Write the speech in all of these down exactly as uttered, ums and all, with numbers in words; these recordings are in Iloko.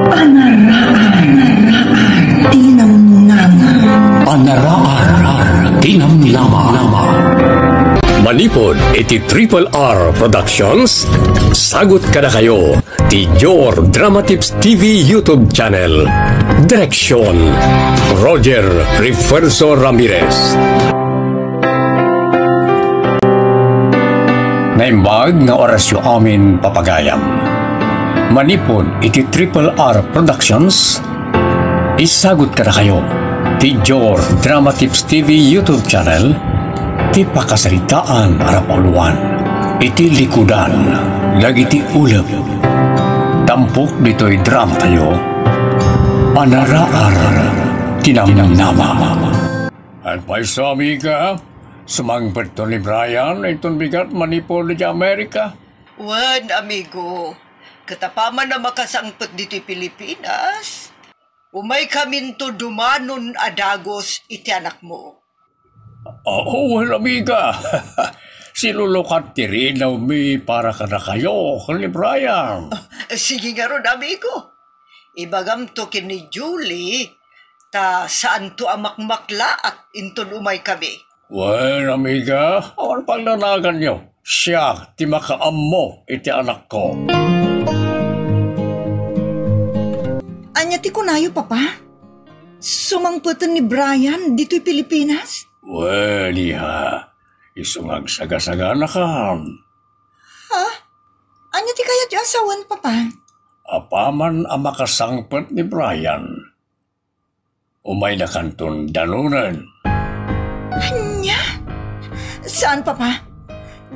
Panaraar ti namnama. Panaraar ti namnama. Manipud iti Triple R Productions, sagut kadakayo ti Jor Drama Tips T V YouTube channel. Direksyon, Roger Refuerzo Ramirez. Naimbag nga orasyo amin, papagayam. Manipud iti Triple R Productions, isagut kadakayo ti Jor Drama Tips T V YouTube channel ti pakasaritaan a napauluan iti likudan dagiti ulep. Tampok ditoy dramatayo, Panaraar ti Namnama. Agpayso, amiga, sumangpetto ni Brian inton bigat manipud idiay Amerika. Wen, amigo, ket apaman a makasangpet ditoy Pilipinas, umaykaminto dumanon a dagus iti anakmo. Oo, wen, amiga. Silulukat ti rinawmi para kadakayo ken ni Brian. Ah, sige ngarud, amigo. Ibagamto ken ni Julie, ta saanto a makmaklaat inton umaykami. Wen, amiga, awan pagdanaganyo. Siak ti makaammo iti anakko. Ania ti kunayo, Papa? Sumangpeten ni Brian ditoy Pilipinas? Wen, iha, isu nga agsagasaganakan. Ha? Ania ti kayatyo a sawen, Papa? Apaman a makasangpet ni Brian, umaynakanton danonen. Ania? Saan, Papa.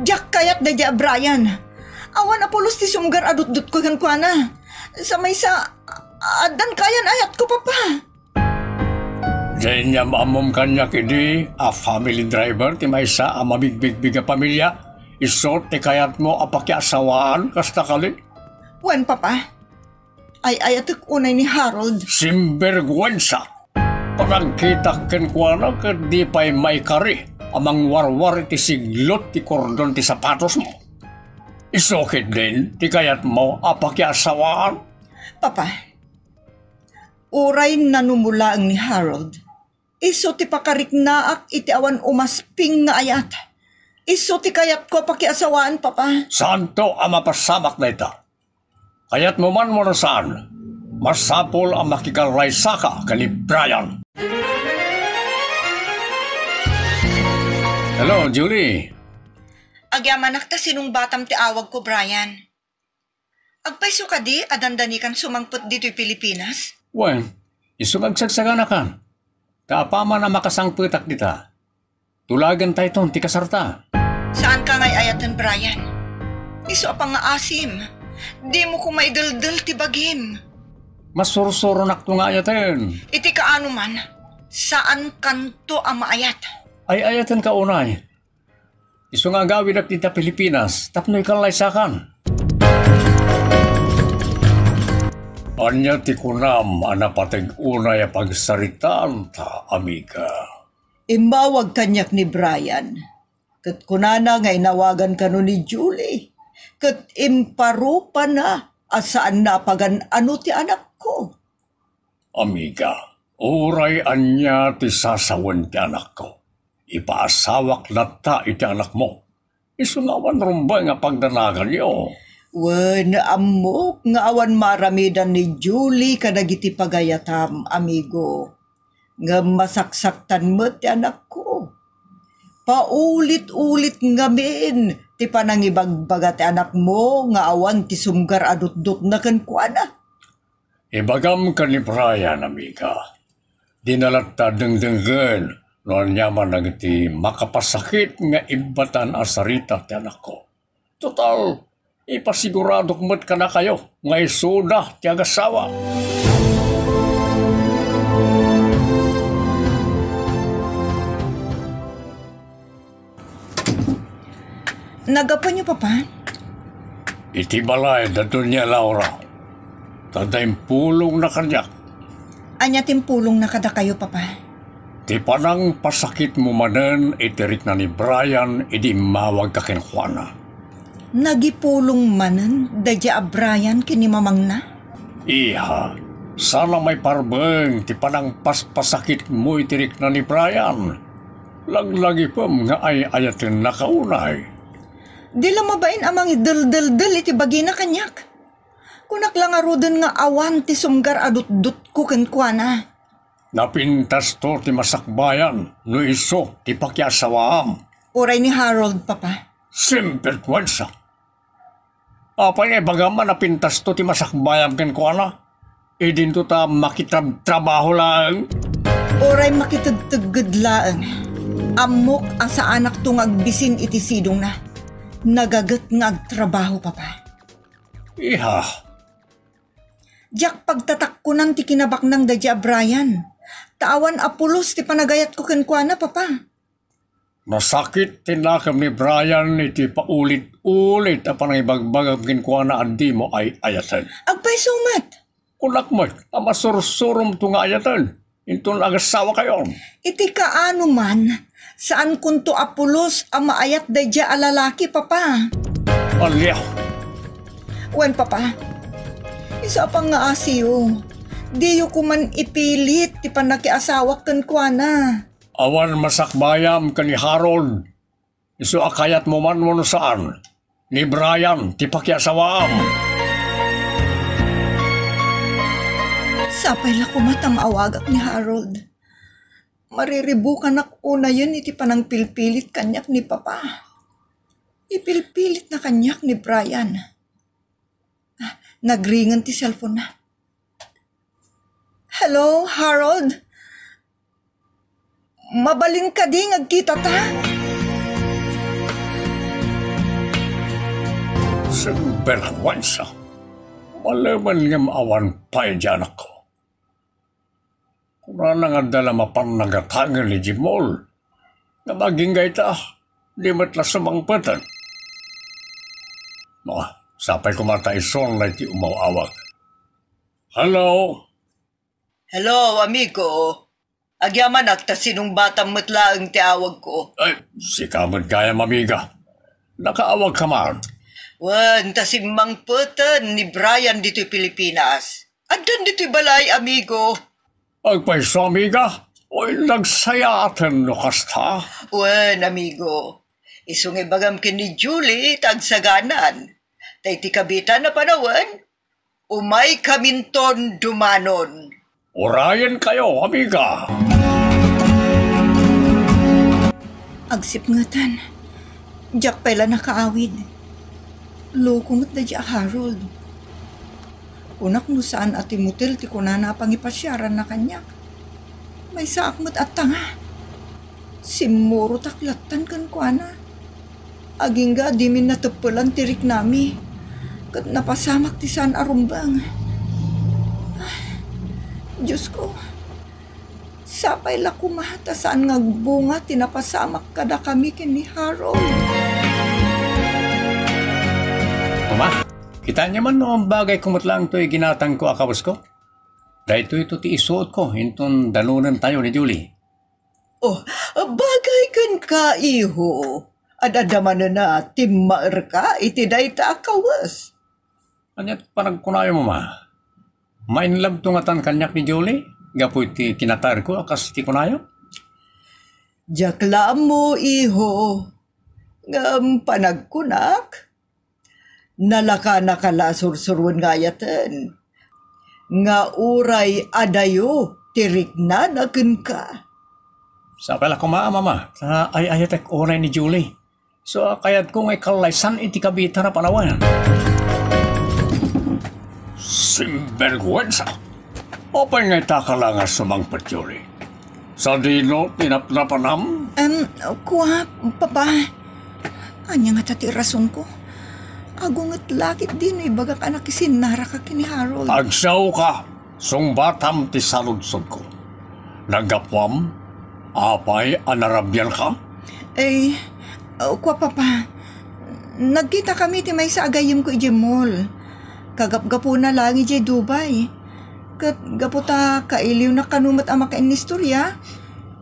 Diak kayat daydiay a Brian. Awan a pulos ti sumgar a dutdotko kenkuana. Sa maysa, addan kayan ayatko, Papa. Diay aniam ammom kaniak idi a family driver ti maysa a mabigbigbig a pamilia? Isu ti kayatmo a pakiasawaan kasta kali? Wen, Papa. Ay-ayatek unay ni Harold. Sinberguensa! Panagkitak kenkuana ket di pay maikari a mangwarwar iti siglot ti kordon ti sapatosmo. Isu ketdin ti kayatmo a pakiasawaan? Papa, uray nanumulaeng ni Harold, isu ti pakariknaak iti awan umasping nga ayat. Isu ti kayatko a pakiasawaan, Papa. Saanto a mapasamak dayta. Kayatmo man wenno saan, masapul a makikallaysaka ken ni Brian. Hello, Julie. Agyamanak ta sinungbatam ti awagko, Brian. Agpayso kadi a dandanikan sumangpet ditoy Pilipinas? Wen, isu nga agsagsaganakan. Ta apaman a makasangpetak dita, tulagentayton ti kasarta. Saanka nga ay-ayaten, Brian. Isu a pangngaasim, dimo koma ideldel ti bagim. Masursuronakto nga ayaten. Iti kaano man, saankanto a maayat. Ay-ayatenka unay. Isu nga agawidak dita Pilipinas tapno ikallaysakan. Ania ti kunam a napateg unay a pagsaritaanta, amiga? Immawag kaniak ni Brian, ket kunana nga inawagan kano ni Julie, ket imparupana a saanna a pagan-ano ti anakko. Amiga, uray ania ti sasawen ti anakko, ipaasawak latta iti anakmo. Isu nga awan rumbeng a pagdanaganyo. Wen, ammok nga awan maaramidan ni Julie kadagiti pagayatam, amigo. Ngem masaksaktan met ti anakko. Paulit-ulit ngamin ti panangibagbaga ti anakmo nga awan ti sumgar a dutdotna kenkuana. Ibagam ken ni Brian, amiga. Dina latta dengdenggen no aniaman dagiti makapasakit nga ibbatan a sarita ti anakko. Total, ipasiguradok met kadakayo nga isuda ti agasawa. Naggapunyo, Papa? Iti balay da Doña Laura. Ta adda impulongna kaniak. Ania ti impulongna kadakayo, Papa? Ti panangpasakitmo manen iti rikna ni Brian idi immawagka kenkuana. Nagipulong manen daydiay a Brian ken ni mamangna? Iha, saan a maiparbeng ti panangpaspasakitmo iti rikna ni Brian. Laglagipem nga ay-ayatennaka unay. Di la mabain a mangideldeldel iti bagina kaniak. Kunak la ngaruden nga awan ti sumgar a dutdotko kenkuana. Napintasto ti masakbayan no isu ti pakiasawaam. Uray ni Harold, Papa. Simbergwensa! Apay nga ibagam a napintasto ti masakbayam kenkuana? Idinto ta makitrabtrabaho laeng? Uray makitegtegged laeng. Ammok a saanakto nga agbisin iti sidongna. Nagaget nga agtrabaho, Papa. Iha. Diak pagtatakkonan ti kinabaknang daydi a Brian. Ta awan a pulos ti panagayatko kenkuana, Papa. Nasakit ti nakem ni Brian iti paulit-ulit a panangibagbagam kenkuana a dimo ay-ayaten. Agpayso met. Kunak met a masursuromto nga ayaten inton agasawakayon. Iti kaano man, saankonto a pulos a maayat daydi a lalaki, Papa. Alia. Wen, Papa, isu a pangngaasiyo, diyo koman ipilit ti pannakiasawak kenkuana. Awan masakbayam ken ni Harold. Isu a kayatmo man wenno saan, ni Brian ti pakiasawaam. Sapay la koma ta maawagak ni Harold. Mariribukanak unayen iti panangpilpilit kaniak ni Papa. Ipilpilitna kaniak ni Brian. Ah, nagringen ti cellphone-na. Hello, Harold? Mabalin kadi nga agkitata? Sinbergwensa! Malemen ngem awan pay di anakko. Kunana nga adda la mapan nagatangel ni Jimol. Ngem agingga ita, di met la sumangpeten. No, sapay koma ta isun la iti umaw-awag. Hello? Hello, amigo. Agyamanak ta sinungbatam met laeng ti awagko. Ay, sika met gayam, amiga. Nakaawag ka man. Wen, ta simmangpeten ni Brian ditoy Pilipinas. Addan ditoy balay, amigo. Agpayso, amiga. Oy, nagsayaaten no kasta. Wen, amigo. Isu nga ibagam ken ni Julie, ta agsaganan. Ta iti kabitan a panawen, umaykaminton dumanon. Urayenkayo, amiga. Agsipngetan, diak pay la nakaawid. Loko met daydi a Harold. Kunak no saan a ti motel ti kunana a pangipasiaranna kaniak. Maysaak met a tanga. Simmurotak lattan kenkuana. Agingga a dimin nateppelan ti riknami, ket napasamak ti saan a rumbeng. Ay, Diosko, sapay la koma ta saan nga agbunga ti napasamak kadakami ken ni Harold. Mama, kitaenyo man no bagayko met laeng toy ginatangko a kawesko? Daytoyto ti isuotko inton danonentayo ni Julie. Oh, bagay kenka, iho. Ad-adda manen a timmaerka iti dayta a kawes. Ania ti panagkunayo, Mama? Mainlabto ngatan kaniak ni Julie gapu iti kinataerko a kas iti kunayo? Diak la ammo, iho. Ngem panagkunak, nalakanaka la a sursuruen nga ayaten nga uray adayo ti riknana kenka. Sapay la koma, Mama, ta ay-ayatek unay ni Julie. So, a kayatko nga ikallaysan iti kabitan a panawen. Simbergwensa! Apay nga itaka la nga sumangpet, Julie? Sadino ti napnapanam? Em, kua, Papa. Ania ngata ti rasonko? Agunget la ketdi no ibagak a nakisinnaraka ken ni Harold. Agsaoka, sungbatam ti saludsodko. Naggapuam, apay a narabianka? Eh, kua, Papa. Nagkitakami ti maysa a gayyemko idiay mall. Kagapgapuna laeng idiay Dubai. Ket gapu ta kailiwnak kano met a makainnistoria,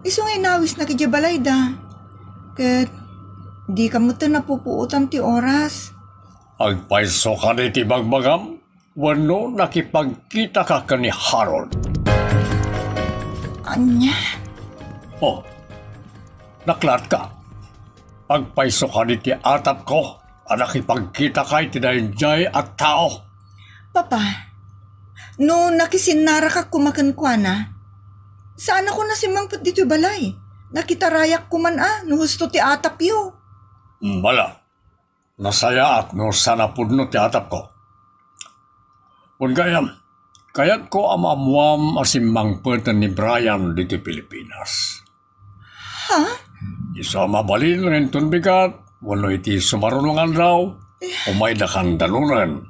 isu nga inawisnak idiay balayda. Ket dika met napupuotan ti oras. Agpayso kadi ti bagbagam? wenno nakipagkitaka ken ni Harold? Ania? Oh, naklaatka. Agpayso kadi ti atapko a nakipagkitaka iti daydiay a tao. Papa, no nakisinnaraka koma kenkuana, saanakon a simmangpet ditoy balay. Nakitarayak koman a no husto ti atapyo. Bala, nasayaat no saan a pudno ti atapko. Wen gayam, kayatko a maammoam a simmangpeten ni Brian ditoy Pilipinas. Ha? Isu a mabalin nga inton bigat, wenno iti sumaruno nga aldaw, umaydakan danunen.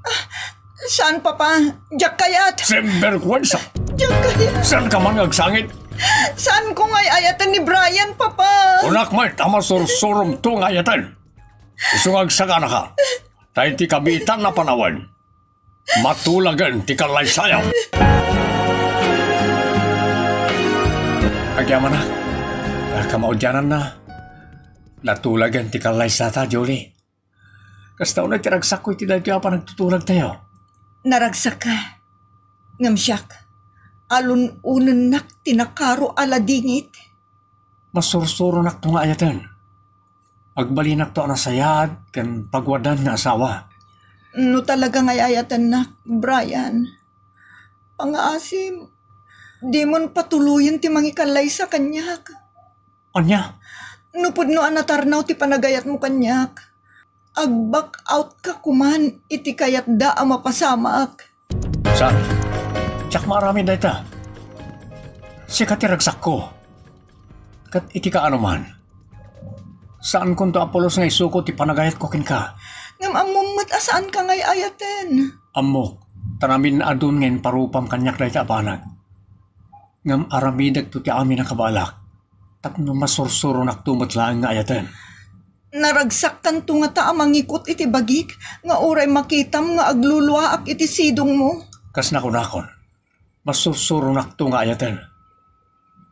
Saan, Papa. Diak kayat. Sinberkuensa! Diak kayat. Saanka man nga agsangit? Saanko nga ay-ayaten ni Brian, Papa. Kunak met a masursuromto nga ayaten. Isu nga agsaganaka. Ta iti kabiitan a panawen, matulagen ti kallaysayam. Agyamanak, a kamaudiananna, natulagen ti kallaysata, Julie. Kasta unay ti ragsakko iti daytoy a panagtutulagtayo. Naragsakka. Ngem siak, alun-onennak ti nakaro a ladingit. Masursuronakto nga ayaten. Agbalinakto a nasayaat ken pagwadan nga asawa. No talaga nga ay-ayatennak, Brian, pangaasim, dimon patuloyen ti mangikallaysa kaniak. Ania? No pudno a natarnaw ti panagayatmo kaniak, ag-back out ka koman iti kayatda a mapasamak. Saan? Diak maaramid dayta. Sika ti ragsakko. Ket iti kaanoman, saankonto a pulos nga isuko ti panagayatko kenka. Ngem ammom met a saanka nga ay-ayaten. Ammok, ta namin-adun nga imparupam kaniak dayta a banag. Ngem aramidekto ti amin a kabaelak, tapno masursuronakto met laeng nga ayaten. Naragsakkanto ngata a mangikut iti bagik nga uray makitam nga agluluaak iti sidongmo? Kas nakunakon, masursuronakto nga ayaten.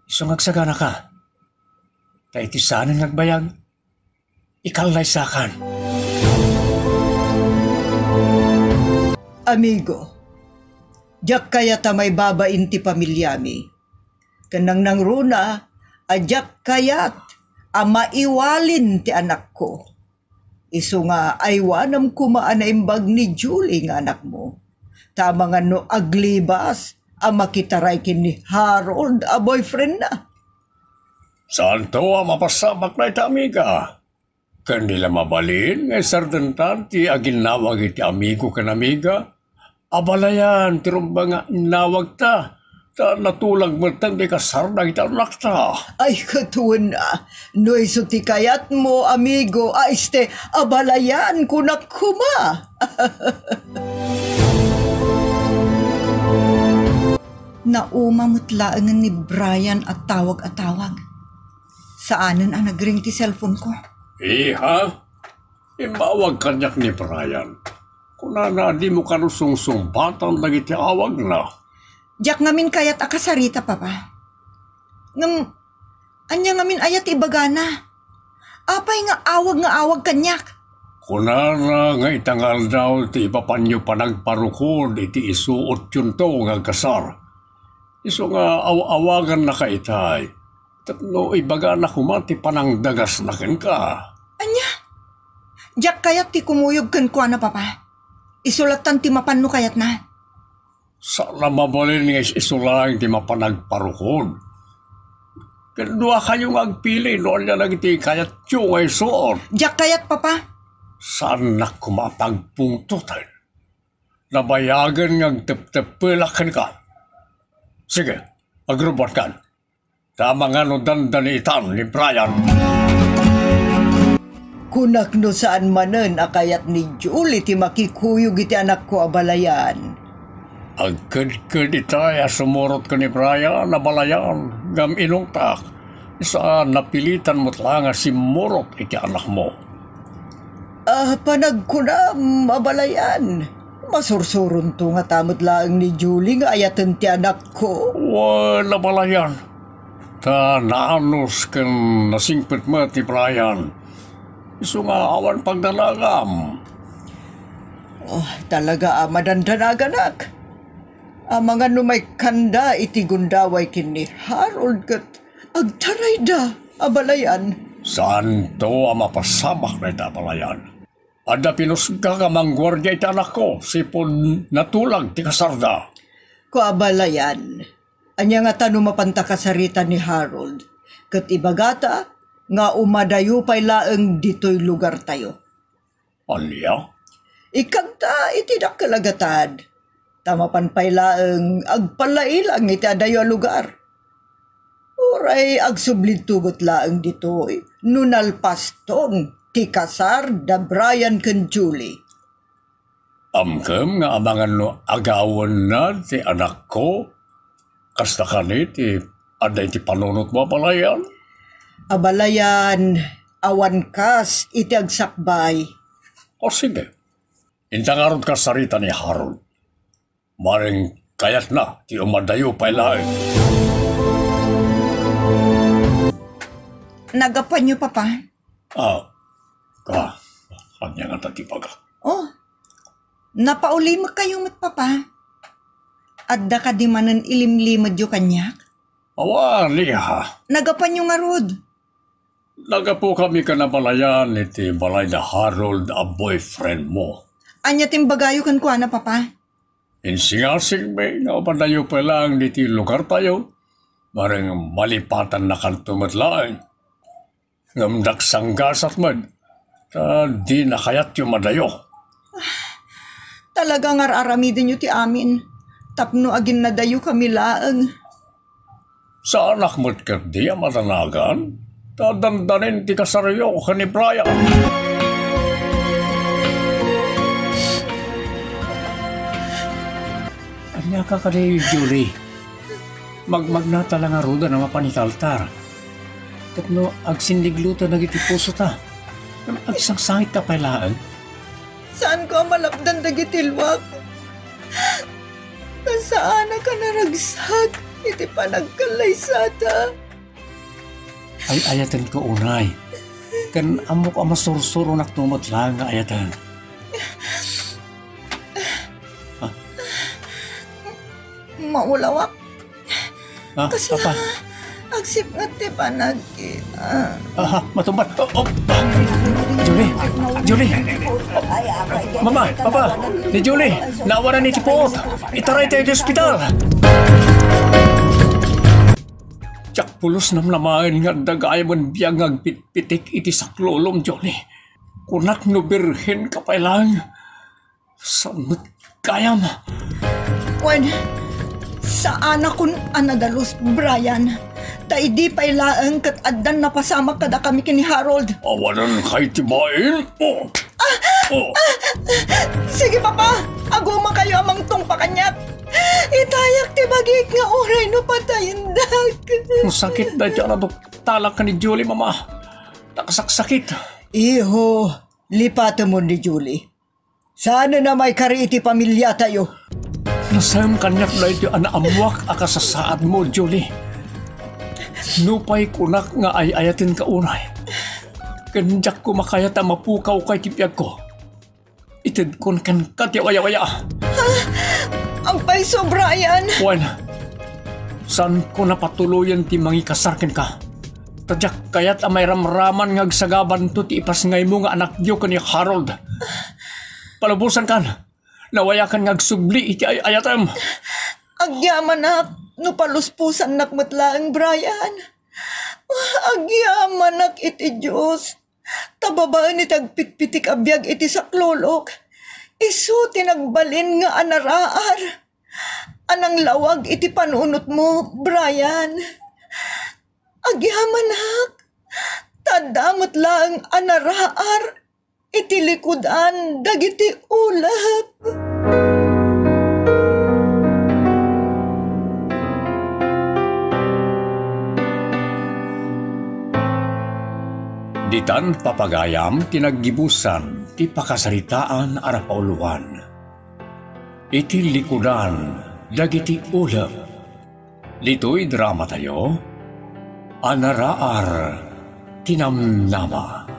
Isu nga agsaganaka. Ta iti saanen nga agbayag, ikallaysakan. Amigo, diak kayat a maibabain ti pamiliami. Ken nangnangruna a diak kayat a maiwalin ti anakko. Isu nga aywanam koma a naimbag ni Julie nga anakmo. Ta amangan no aglibas a makitaray ken ni Harold a boyfriendna. Saanto a mapasamak dayta, amiga. Ken di la mabalin nga isardengtan ti aginnawag iti amigo ken amiga. Abalayan ti rumbeng nga innawagta, ta natulag metten ti kasar dagiti annakta. Ay, ket wen a, no isu ti kayatmo, amigo, a este, abalayan, kunak koma. Nauma met laengen ni Brian a tawag a tawag. Saanen a nagring ti cellphone ko. Iha, immawag kaniak ni Brian. Kunana, dimo kano sungsungbatan dagiti awagna. Diak ngamin kayat a kasarita, Papa. Ngem, ania ngamin aya ti ibagana? Apay nga awag nga awag kaniak? Kunana nga ita nga aldaw ti ipapanyo panagparukod iti isuotyonto nga agkasar. Isu nga aw-awagannaka itay. Tapno ibagana koma ti panangdagasna kenka. Ania? Diak kayat ti kumuyog kenkuana, Papa. Isu lattan ti mapan no kayatna. Saan a mabalin nga is-isu laeng ti mapan agparukod. Ket duakayo nga agpili no ania dagiti kayatyo nga isuot. Diak kayat, Papa. Saannak koma a pagpungtoten. Nabayagen nga agtepteppelak kenka. Sige, agrubbuatkan. Ta amangan no dandani itan ni Brian. Kunak no saan manen a kayat ni Julie ti makikuyog iti anakko a balayan. Agkedked itay a sumurot ken ni Brian a balayan, ngem inungtak, saan, napilitan met la nga simmurot iti anakmo. Ah, panagkunam, abalayan. Masursuronto ngata met laeng ni Julie nga ayaten ti anakko. Wen, abalayan. Ta naanus ken nasingpet met ni Brian. Isu nga awan pagdanagam. Oh, talaga a madandanaganak. Amangan no maikkanda iti gundaway ken ni Harold ket agtarayda, abalayan. Saanto a mapasamak dayta, abalayan. Adda pinusgak a mangguardia iti anakko, sipud natulag ti kasarda. Ko, abalayan, ania ngata no mapanta kasarita ni Harold, ket ibagata nga umadayo pay laeng ditoy lugartayo. Ania? Ikkanta iti dakkel a gatad, ta mapan pay laeng agpallailang iti adayo a lugar. Uray agsubli met laeng ditoy no nalpaston ti kasar da Brian ken Julie. Amkem nga amangan no agawenna ti anakko? Kasta kani ti adda iti panunotmo, abalayan? Abalayan, awan kas iti agsakbay. O sige, inta ngarud kasarita ni Harold. Maring kayatna ti umadayo pay laeng. Nagapuanyo, Papa? Ah, ka, ania ngata ti ibaga? Oh, napaulimekkayo met, Papa? Adda kadi manen ilimlimedyo kaniak? Awan, iha. Nagapuanyo ngarud? Nagapukami ken abalayan iti balay da Harold a boyfriend mo. Ania ti imbagayo kenkuana, Papa? Insingasingmi nga umadayo pay laeng ditoy lugartayo, maring malipatannakanto met laeng. Ngem daksanggasat met, ta dina kayatyo madayo. Talaga nga ar-aramidenyo ti amin, tapno aginnadayokami laeng. Saanak met ketdi a madanagan, ta dandanin ti kasaryo ken ni Brian. Ania ka kadi, Julie? Magmagnata la ngaruden a mapan iti altar. Tapno agsinliglutan dagiti pusota. Ngem agsangsangitka pay laeng. Saanko a malapdan dagiti luak. Ta saanak a naragsak iti panagkallaysata. Ay-ayatenko unay. Ken ammok a masursuronakto met laeng nga ayaten. Ah. Maulawak. Ah, Kasla Papa. Agsipnget ti panagki-, ah. Aha, matumba. Oh, oh. Julie, Julie. Mama, Papa, ni Julie, naawanan iti puot. Itaraytayo iti ospital. Diak pulos namnamaen nga adda gayam biag nga agpitpitik iti saklulom, Julie. Kunak no birhen ka pay laeng. Saan met gayam? Wen, saanakon a nadalus, Brian. Ta idi pay laeng ket addan napasamak kadakami ken ni Harold. Awanan kay ti bain? Oh. Ah! Oh. Ah! Sige, Papa! Agumakayo a mangtungpa kaniak! Itayak ti bagik nga uray no patayendak. Masakit daytoy a naduktalak ken ni Julie, Mama. Nakasaksakit. Iho, lipatemon ni Julie. Saanen a maikari iti pamiliatayo. Nasaem kaniak daytoy a naammoak a kasasaadmo, Julie. Nupay kunak nga ay-ayatenka unay, ken diak koma kayat a mapukawka iti biagko. Itedkon kenka ti awayawaya. Ha? Agpayso, Brian! Wen, saanko a patuloyen ti mangikasar kenka. Ta diak kayat a mairamraman nga agsagabanto ti ipasngaymo nga anakyo ken ni Harold. Palubosankan, nawayakan nga agsubli iti ay-ayatem. Agyamanak no palusposannak met laeng, Brian. Agyamanak iti Dios. Ta babaen iti agpitpitik a biag iti saklulok, isu ti nagbalin nga anaraar a nanglawag iti panunotmo, Brian. Agyamanak, ta adda met laeng a naraar iti likudan dagiti ulep. Ditan papagayam ti naggibusan ti pakasaritaan a napauluan. Iti likudan dagiti ulep. Ditoy dramatayo, Anaraar ti Namnama.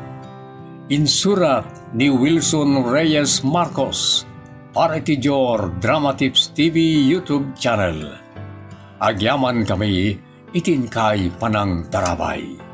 Insurat ni Wilson Reyes Marcos. para iti Dior Drama Tips T V YouTube channel. Agyaman kami iti inkay panangtarabay.